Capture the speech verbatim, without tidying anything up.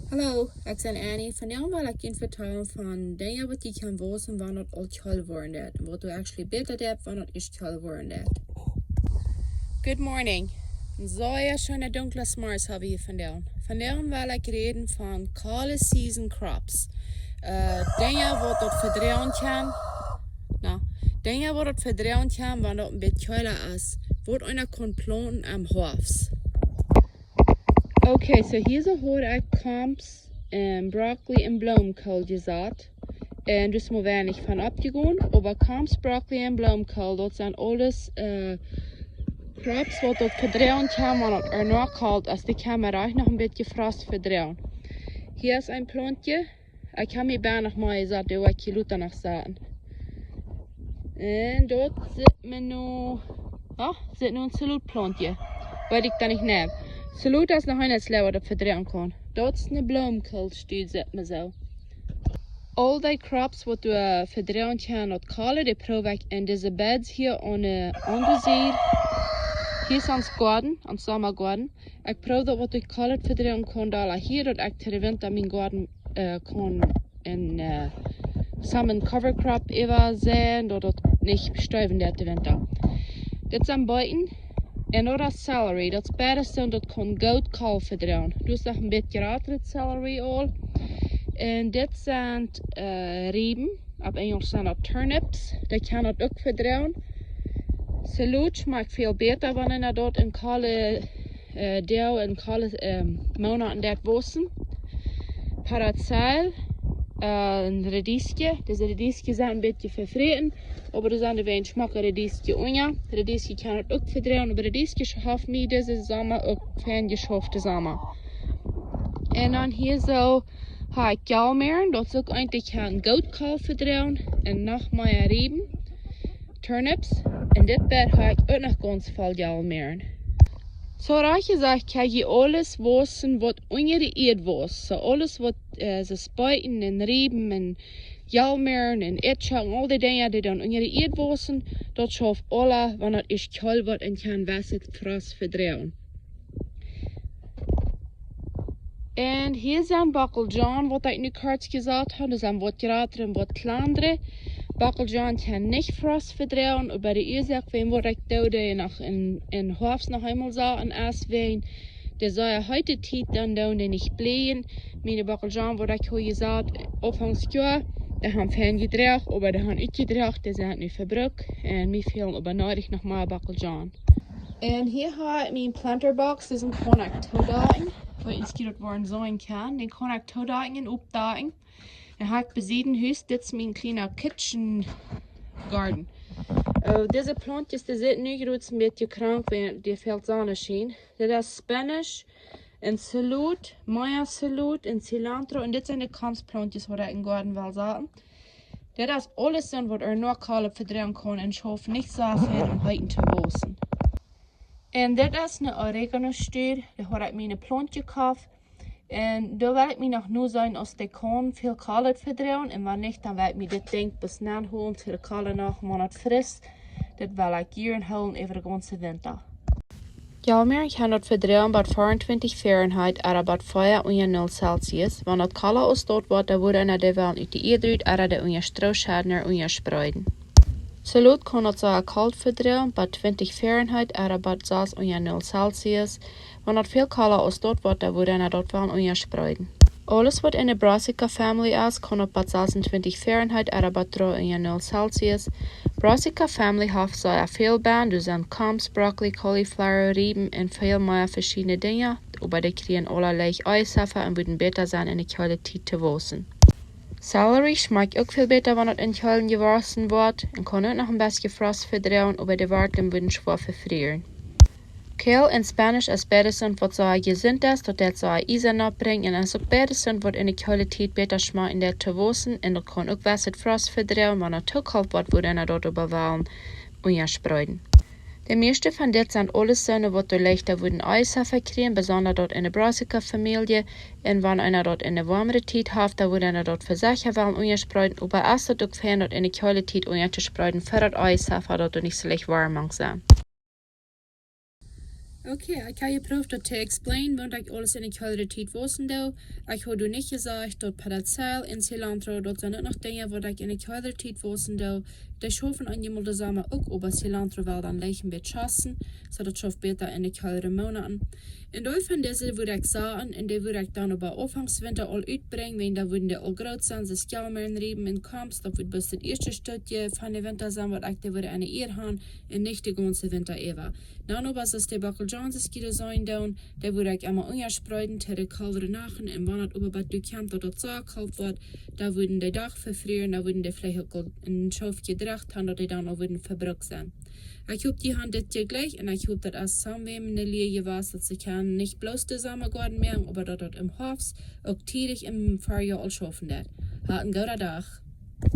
Hallo, ekj sie Annie. Vondoag well ekj junt vetalen von Dinja waut jie kjennen wausen wan daut aul kjelt woaren deit. Un waut du actually bäta deist wan daut ieescht kjelt woaren deit. Good morning. Een sea scheena dunkla Morjes hab wie vondoag. Vondoag well ekj räden von cold season crops. Äh, Dinja waut daut vedroagen kaun. Na, Dinja waut daut vedroagen kaun wan daut een bät kjelda es. Waut eena kaun plaunten aum Hoafst. Okay, so hia soo haud ekj Komst un Brokkoli un Bloomenkohl jesat. Un doa es mau weinich von oppjegonen, oba Komst, Brokkoli un Bloomenkohl, daut sent aules, äh, crops waut daut vedroagen kaun wan daut ea noch kjelt es, dee kaun mau rajcht noch een bät Frost vedroagen. Hia es een Plauntje, ekj hab mie bie noch mau jesat, dee woa ekj hia lota noch saten. Un daut sitt mau nu, ah, sitt nu een Salootplauntje. Weet ekj dan nich, nä. Saloot es noch een Slag waut daut vedroagen kaun. Daut es een Bloomenkohlstuul, sitt mau soo. Aul dee crops waut doa, äh, vedroagen kaun daut kjelte, dee proow ekj en dise beds hia aun, äh, aun de Sied. Hia es ons Goaden, ons Sommagoaden. Ekj proow daut waut daut kjelte vedroagen kaun, doa hia daut ekj to de Winta mien Goaden, äh, kaun een, äh, some cover crop äwa seien, daut daut nich bestoawen deit de Winta. Dit sent Beeten un daut es Celery. Daut es beides soo, daut kaun goot kjelt vedroagen. Doa es noch een bät jratret Celery aul. Un dit sent, äh, Rieben. Opp Enjelsch sent daut turnips. Dee kaun daut uk vedroagen. Saloot schmakjt väl bäta wan eena daut en kjelte, äh, Doag, en kjelte, ähm, Moonaten deit wausen. Paraziel, äh, un Radieskje. Dise Radieskje sent een bät vefräten, oba doa sent dee weinich schmocke Radieskje unja. Radieskje kaun daut uk vedroagen, oba Radieskje haft mie disen Somma uk fein jeschauft disen Somma. Un dan hia soo hab ekj Jälmäaren, daut es uk eent waut kaun goot kjelt vedroagen, un noch mea Rieben, turnips, un dit Bad hab ekj uk noch gaunz voll Jälmäaren. Soo rajcht jesajcht, kaun jie aules wausen waut unja de Ieed wausst. Soo aules waut, äh, soo aus Beeten un Rieben un Jälmäaren un Eadschocken, aul dee Dinja dee dan unja de Ieed wausen, daut schauft aula, wan daut ieescht kjelt woat un kaun waut Frost vedroagen. Un hia sent Bockeljonen waut ekj nu kort jesat hab, dee sent waut jratre un waut kjlandre. Bockeljonen kaun nich Frost vedroagen, oba de Uasoak wäajen waut ekj doo dee noch en, en Hoafst noch eemol saten es wäajen de sea heete Tiet, dan doonen dee nich bleien. Miene Bockeljonen waut ekj hia jesat, Aunfangs Joa, dee haben fein jedroagen, oba dee haben utjedroacht, dee sent nu vebrukt. Un mie fälen oba noch noch mea Bockeljonen. Un hia hab ekj mien planter box, disen kaun ekj toodakjen. Weet nich aus jie daut woaren seenen kjennen. Dän kaun ekj toodakjen un oppdakjen. Un hab ekj bie Sied Hus, dit es mien kjliena kitchen garden. Äh, dise Plauntjes, dee sent nu jrods een bät krank, wiels dee fält Sonneschien. Dit es Spinach un Saloot, Mayo Saloot un Cilantro. Un dit sent de Komstplauntjes waut ekj em Goaden well saten. Dit es aules soo waut eena noch kjelt vedroagen kaun un schauft nich soo väl om heet to wausen. Un dit es een Oregano Stuul, dee hab ekj mie en Plaunt jekoft. Un doa well ekj mie noch noseenen aus dee kaun väl kjelt vedroagen. Un wan nich, dan well ekj mie dit Dinkj bat nu hoolen to de kjelte Nacht, wan daut fries. Dit well ekj hia hoolen äwa de gaunze Winta. Jälmäaren kaun daut vedroagen bat vea un twintich Fahrenheit, oda bat vea unja nul Celsius. Wan daut kjelda aus daut woat, dan woat eena dee wellen ut de Ieed rut, oda dee unja Stroo schedden, unja spreeden. Saloot kaun daut sea kjelt vedroagen, bat twintich Fahrenheit, oda bat sas unja nul Celsius. Wan daut väl kjelda aus daut woat, dan woat eena daut wellen unja spreeden. Aules waut en de Brassica family es, kaun daut bat sasuntwintich Fahrenheit, oda bat dree unja nul Celsius. Brassica family haft sea väl bennen, doa sent Komst, Brokkoli, cauliflower, Rieben un väl mea veschiedne Dinja, oba dee kjrieen aula leicht Eisjäft un wudden bäta sennen en de kjelte Tiet to wausen. Celery schmakjt uk väl bäta wan daut em Kjelda jewossen woat, un kaun uk noch een bät Frost vedroagen, oba de Wartlen wudden schwoa vefrieren. Kale un Spinach es beides waut sea jesunt es, daut deit sea Iesen oppbrinjen, un es uk beides waut en de kjelte Tiet bäta schmakjen deit to wausen, un daut kaun uk waut Frost vedroagen, wan daut too kjelt woat, woat eena daut oba wellen unja spreeden. De mieeschte von dit sent aules soone waut doa leichta wudden Eisjäft kjrieen, besonda daut en de Brassica Famielje, un wan eena daut en de woamre Tiet haft, dan woat eena daut vesecha wellen unja spreeden, oba es daut uk fein daut en de kjelte Tiet unja to spreeden, fa daut Eisjäft daut doa nich soo leicht woam mank sent. Okay, ekj hab jeprooft daut to explain, waut ekj aules enne kjeldre Tiet wausen doo. Ekj haud doa nich jesajcht daut Pedazel un Cilantro, daut sent uk noch Dinja waut ekj enne kjeldre Tiet wausen doo. Dee schaufen eenjemol de Somma uk, oba Cilantro well dan leicht een bät schassen, soo daut schauft bäta enne kjeldre Moonaten. Un dee von dise wudd ekj sajen, un dee wudd ekj dan oba aunfangs Winta aul utbrinjen, wan dan wudden dee aul groot sennen, see Skelmeren riepen un Komst, daut wudd bloos daut ieeschte Stekj von de Winta sennen, waut ekj dee wudd enne Ieed han, un nich de gaunze Winta äwa. Dan oba, soo aus de Bockeljohns es jie seenen doonen, dee wudd ekj emma unjaspreeden to de koldre Nachten, un wan daut oba bat doa kjemt daut daut soo kolt woat, dan wudden dee doch vefrieren, dan wudden dee veleicht uk aul een Schauft jedroagen han, daut dee dan aul wudden vebrukt sennen. Ekj hop, jie han dit jejlikjt, un ekj hop, daut es soo wäm ne Lia jewast, daut see kjennen nich bloos de Sommagoaden moaken, oba daut daut em Hoafst uk tiedich em Farjoa aul schaufen deit. Hat een gooden Dach.